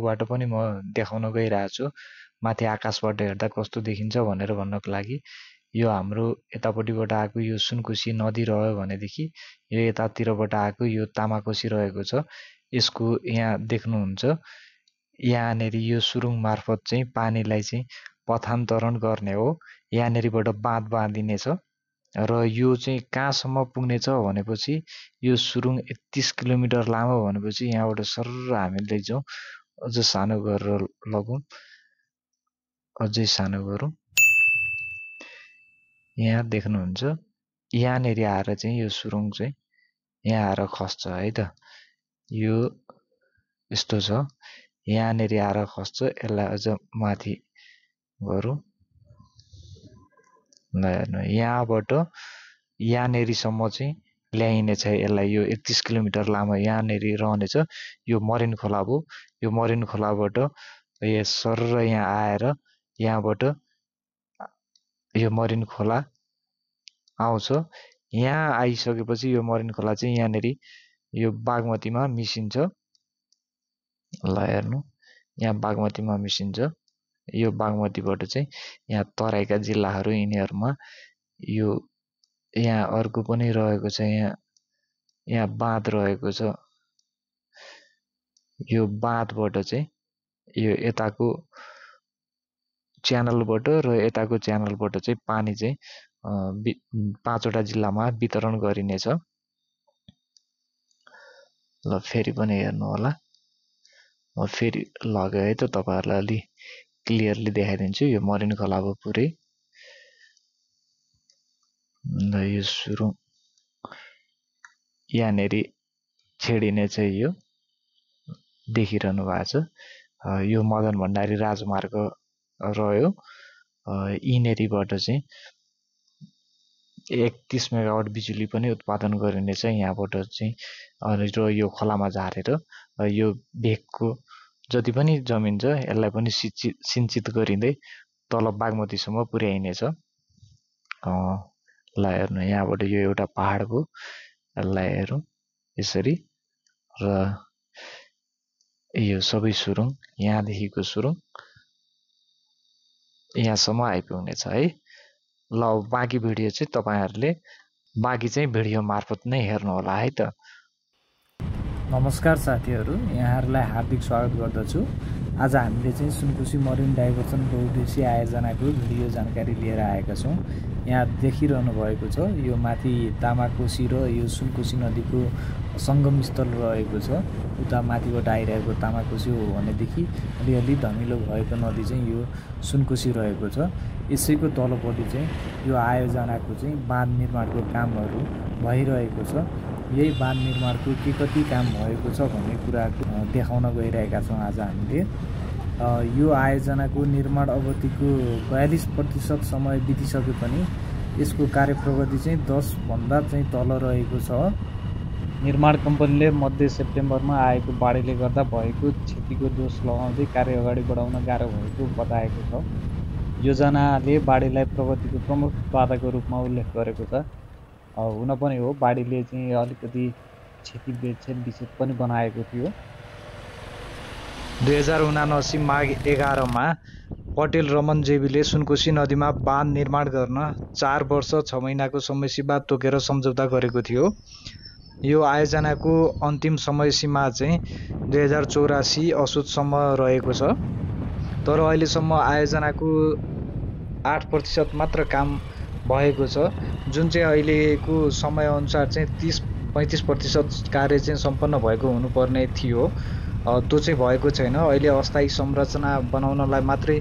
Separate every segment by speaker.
Speaker 1: ठाउँबाट पनि म देखाउन गइरहेको छु। माथि आकाशबाट हेर्दा कस्तो देखिन्छ भनेर भन्नको लागि। यो हाम्रो यतापट्टिबाट आएको यो सुनकोशी नदी रह्यो भनेदेखि यो यतातिरबाट आएको यो तामाकोशी रहेको छ। यसको यहाँ देख्नुहुन्छ यहाँनेरि यो सुरुङ मार्फत चाहिँ पानीलाई चाहिँ पथान्तरण गर्ने हो। यहाँनेरिबाट बाँध बाँधिनेछ र यो चाहिँ कहाँसम्म पुग्नेछ भनेपछि यो सुरुङ 31 किलोमिटर लामो भनेपछि यहाँबाट सर्र हामी लैजाउँ। अझ सानो गरेर लगौँ, अझै सानो गरौँ। यहाँ देख्नुहुन्छ यहाँनेरि आएर चाहिँ यो सुरुङ चाहिँ यहाँ आएर खस्छ है त। यो यस्तो छ, यहाँनेरि आएर खस्छ। यसलाई अझ माथि गरौँ। ल हेर्नु, यहाँबाट यहाँनेरिसम्म चाहिँ ल्याइनेछ यसलाई। यो 31 किलोमिटर लामो यहाँनेरि रहनेछ। यो मरिन खोला भयो। यो मरिन खोलाबाट यो सर्र यहाँ आएर यहाँबाट यो मरिन खोला आउँछ। यहाँ आइसकेपछि यो मरिन खोला चाहिँ यहाँनेरि यो बागमतीमा मिसिन्छ। ल हेर्नु, यहाँ बागमतीमा मिसिन्छ। यो बागमतीबाट चाहिँ यहाँ तराईका जिल्लाहरू यिनीहरूमा यो यहाँ अर्को पनि रहेको छ। यहाँ बाँध रहेको छ। यो बाँधबाट चाहिँ यो यताको च्यानलबाट र यताको च्यानलबाट चाहिँ पानी चाहिँ 5वटा जिल्लामा वितरण गरिनेछ। ल फेरि पनि हेर्नु होला। म फेरि लग्यो है त तपाईहरुलाई अलि क्लियरली देखाइदिन्छु। यो मरिन खोला भयो पुरै। ल यो सुरुङ यहाँनेरि छेडिने चाहिँ यो देखिरहनु भएको छ। यो मदन भण्डारी राजमार्ग रह्यो। यिनेरिबाट चाहिँ 31 मेगावाट बिजुली पनि उत्पादन गरिनेछ यहाँबाट चाहिँ। र यो खोलामा झारेर यो भेगको जति पनि जमिन छ यसलाई पनि सिंचित गरिँदै तल बागमतीसम्म पुर्याइनेछ। ल हेर्नु, यहाँबाट यो एउटा पहाड भयो। यसलाई हेरौँ यसरी। र यो सबै सुरुङ यहाँदेखिको सुरुङ यहाँसम्म आइपुग्नेछ है। ल बाँकी भिडियो चाहिँ तपाईहरुले बाँकी चाहिँ भिडियो मार्फत नै हेर्नु होला है त।
Speaker 2: नमस्कार साथीहरु, यहाँहरुलाई हार्दिक स्वागत गर्दछु। आज हामीले चाहिँ सुनकोशी मरिन डाइभर्सन बहुउद्देश्य आयोजनाको भिडियो जानकारी लिएर आएका छौं। यहाँ देखिरहनु भएको छ यो माथि तामाकोशी र यो सुनकोशी नदीको संगम स्थल रहेको छ। उता माथिबाट आइरहेको तामाकोशी हो भनेदेखि अलिअलि धमिलो भएको नदी चाहिँ यो सुनकोशी रहेको छ। यसैको तलपट्टि चाहिँ यो आयोजनाको चाहिँ बाँध निर्माणको कामहरू भइरहेको छ। यही बाँध निर्माणको के कति काम भएको छ भन्ने कुरा देखाउन गइरहेका छौं आज हामीले। यो आयोजनाको निर्माण अवधिको 42% समय बितिसके पनि यसको कार्यप्रगति चाहिँ 10 भन्दा चाहिँ तल रहेको छ। निर्माण कम्पनीले मध्य सेप्टेम्बरमा आएको बाढीले गर्दा भएको क्षतिको दोष लगाउँदै कार्य अगाडि बढाउन गाह्रो भएको बताएको छ। योजनाले बाढीलाई प्रगतिको प्रमुख बाधाको रूपमा उल्लेख गरेको छ। हुन पनि हो, बाढीले चाहिँ अलिकति क्षति विच्छेद पनि बनाएको थियो।
Speaker 1: 2079 माघ 11 मा पटेल रमन जेबीले सुनकोशी नदीमा बाँध निर्माण गर्न 4 वर्ष 6 महिनाको समयसीमा तोकेर सम्झौता गरेको थियो। यो आयोजनाको अन्तिम समय सीमा चाहिँ 2084 असोजसम्म रहेको छ। तर अहिलेसम्म आयोजनाको 8% मात्र काम भएको छ, जुन चाहिँ अहिलेको समय अनुसार चाहिँ 30-35% कार्य चाहिँ सम्पन्न भएको हुनुपर्ने थियो। त्यो चाहिँ भएको छैन। अहिले अस्थायी संरचना बनाउनलाई मात्रै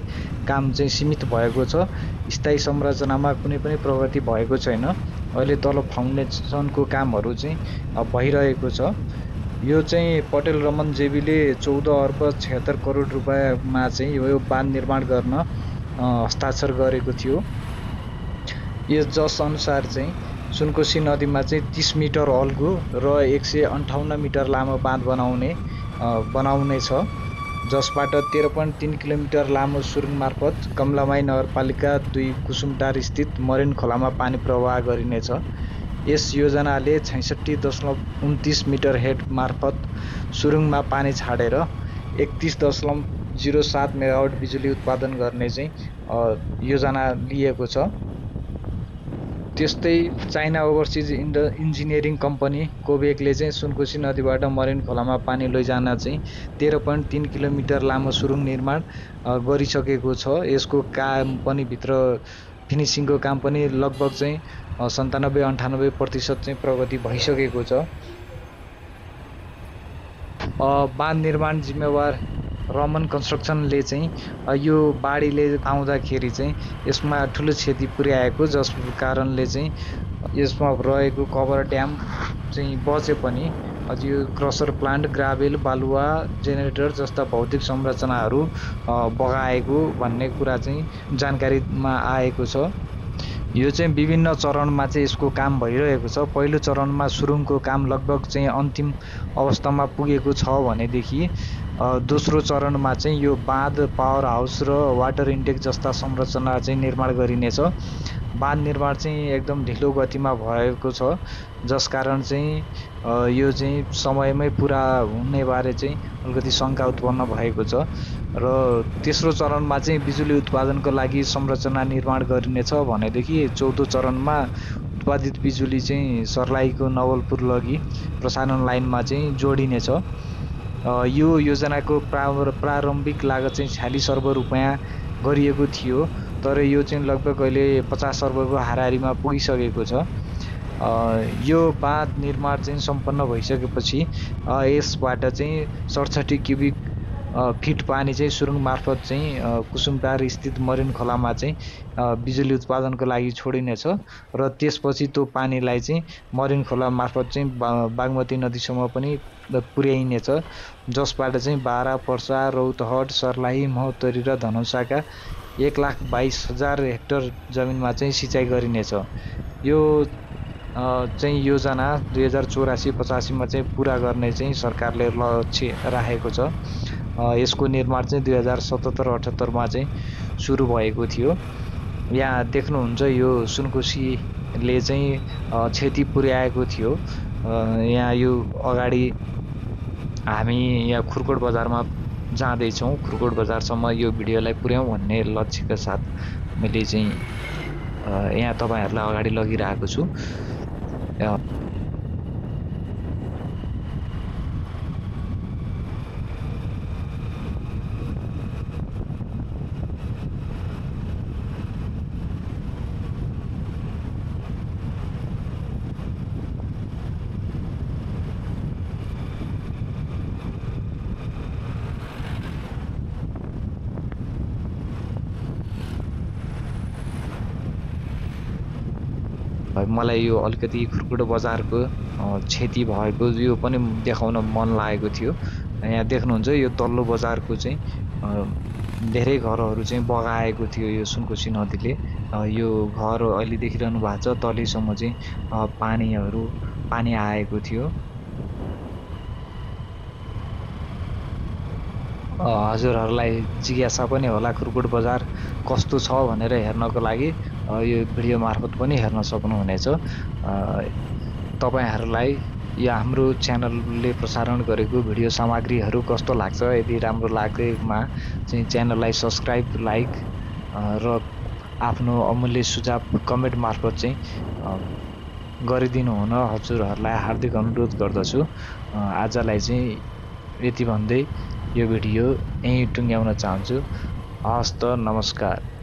Speaker 1: काम चाहिँ सीमित भएको छ। स्थायी संरचनामा कुनै पनि प्रगति भएको छैन। अहिले तल फाउन्डेसनको कामहरू चाहिँ भइरहेको छ। यो चाहिँ पटेल रमन जेबीले 14 अर्ब 76 करोड रुपैयाँमा चाहिँ यो बाँध निर्माण गर्न हस्ताक्षर गरेको थियो। यस जस अनुसार चाहिँ सुनकोशी नदीमा चाहिँ 30 मिटर अल्गो र 158 मिटर लामो बाँध बनाउने छ, जसबाट 13.3 किलोमिटर लामो सुरुङ मार्फत कमलामाई नगरपालिका 2 कुसुमटार स्थित मरिन खोलामा पानी प्रवाह गरिनेछ। यस योजनाले 66.29 मिटर हेड मार्फत सुरुङमा पानी छाडेर 31.07 मेगावाट बिजुली उत्पादन गर्ने चाहिँ योजना लिएको छ। त्यस्तै चाइना ओभरसिज इन्जिनियरिङ कम्पनी कोबेकले चाहिँ सुनकोशी नदीबाट मरिन खोलामा पानी लैजान चाहिँ 13.3 किलोमिटर लामो सुरुङ निर्माण गरिसकेको छ। यसको काम पनि भित्र फिनिसिङको काम पनि लगभग चाहिँ 97-98% चाहिँ प्रगति भइसकेको छ। बाँध निर्माण जिम्मेवार रमन कन्स्ट्रक्सनले चाहिँ यो बाढीले आउँदाखेरि चाहिँ यसमा ठुलो क्षति पुर्याएको, जस कारणले चाहिँ यसमा रहेको कभर ड्याम चाहिँ बचे पनि अझ यो क्रसर प्लान्ट, ग्राभेल, बालुवा, जेनेरेटर जस्ता भौतिक संरचनाहरू बगाएको भन्ने कुरा चाहिँ जानकारीमा आएको छ। यो चाहिँ विभिन्न चरणमा चाहिँ यसको काम भइरहेको छ। पहिलो चरणमा सुरुङको काम लगभग चाहिँ अन्तिम अवस्थामा पुगेको छ भनेदेखि दोस्रो चरणमा चाहिँ यो बाँध, पावर हाउस र वाटर इन्टेक जस्ता संरचना चाहिँ निर्माण गरिनेछ। बाँध निर्माण चाहिँ एकदम ढिलो गतिमा भएको छ, जसकारण चाहिँ यो चाहिँ समयमै पुरा हुने बारे चाहिँ अलिकति शङ्का उत्पन्न भएको छ। र तेस्रो चरणमा चाहिँ बिजुली उत्पादनको लागि संरचना निर्माण गरिनेछ भनेदेखि चौथो चरणमा उत्पादित बिजुली चाहिँ सर्लाहीको नवलपुर लगी प्रसारण लाइनमा चाहिँ जोडिनेछ। यो योजनाको प्रारम्भिक लागत चाहिँ 46 अर्ब रुपैयाँ गरिएको थियो, तर यो चाहिँ लगभग अहिले 50 अर्बको हाराहारीमा पुगिसकेको छ। यो बाँध निर्माण चाहिँ सम्पन्न भइसकेपछि यसबाट चाहिँ 67 क्युबिक फिट पानी चाहिँ सुरुङ मार्फत चाहिँ कुसुमटार स्थित मरिन खोलामा चाहिँ बिजुली उत्पादनको लागि छोडिनेछ र त्यसपछि त्यो पानीलाई चाहिँ मरिन खोला मार्फत चाहिँ बागमती नदीसम्म पनि पुर्याइनेछ, जसबाट चाहिँ बारा, पर्सा, रौतहट, सर्लाही, महोत्तरी र धनुषाका 1,22,000 हेक्टर जमिनमा चाहिँ सिँचाइ गरिनेछ। यो चाहिँ योजना 2084-85 मा चाहिँ पुरा गर्ने चाहिँ सरकारले लक्ष्य राखेको छ। यसको निर्माण चाहिँ 2077-78 मा चाहिँ सुरु भएको थियो। यहाँ देख्नुहुन्छ यो सुनकोशीले चाहिँ क्षति पुर्याएको थियो। यहाँ यो अगाडि हामी यहाँ खुरकोट बजारमा जाँदैछौँ, खुरकोट बजारसम्म यो भिडियोलाई पुर्याउँ भन्ने लक्ष्यका साथ मैले चाहिँ यहाँ तपाईँहरूलाई अगाडि लगिरहेको छु। मलाई यो अलिकति खुरकोट बजारको क्षति भएको यो पनि देखाउन मन लागेको थियो। यहाँ देख्नुहुन्छ यो तल्लो बजारको चाहिँ धेरै घरहरू चाहिँ बगाएको थियो यो सुनकोशी नदीले। यो घर अहिले देखिरहनु भएको छ, तलैसम्म चाहिँ पानी आएको थियो। हजुरहरूलाई जिज्ञासा पनि होला खुरकोट बजार कस्तो छ भनेर हेर्नको लागि यो भिडियो मार्फत पनि हेर्न सक्नुहुनेछ। तपाईहरूलाई यो हाम्रो च्यानलले प्रसारण गरेको भिडियो सामग्रीहरू कस्तो लाग्छ, यदि राम्रो लागेमा चाहिँ च्यानललाई सब्सक्राइब, लाइक र आफ्नो अमूल्य सुझाव कमेन्ट मार्फत चाहिँ गरिदिनु हुन हजुरहरूलाई हार्दिक अनुरोध गर्दछु। आजलाई चाहिँ यति भन्दै यो भिडियो यहीँ टुङ्ग्याउन चाहन्छु। हस्त, नमस्कार।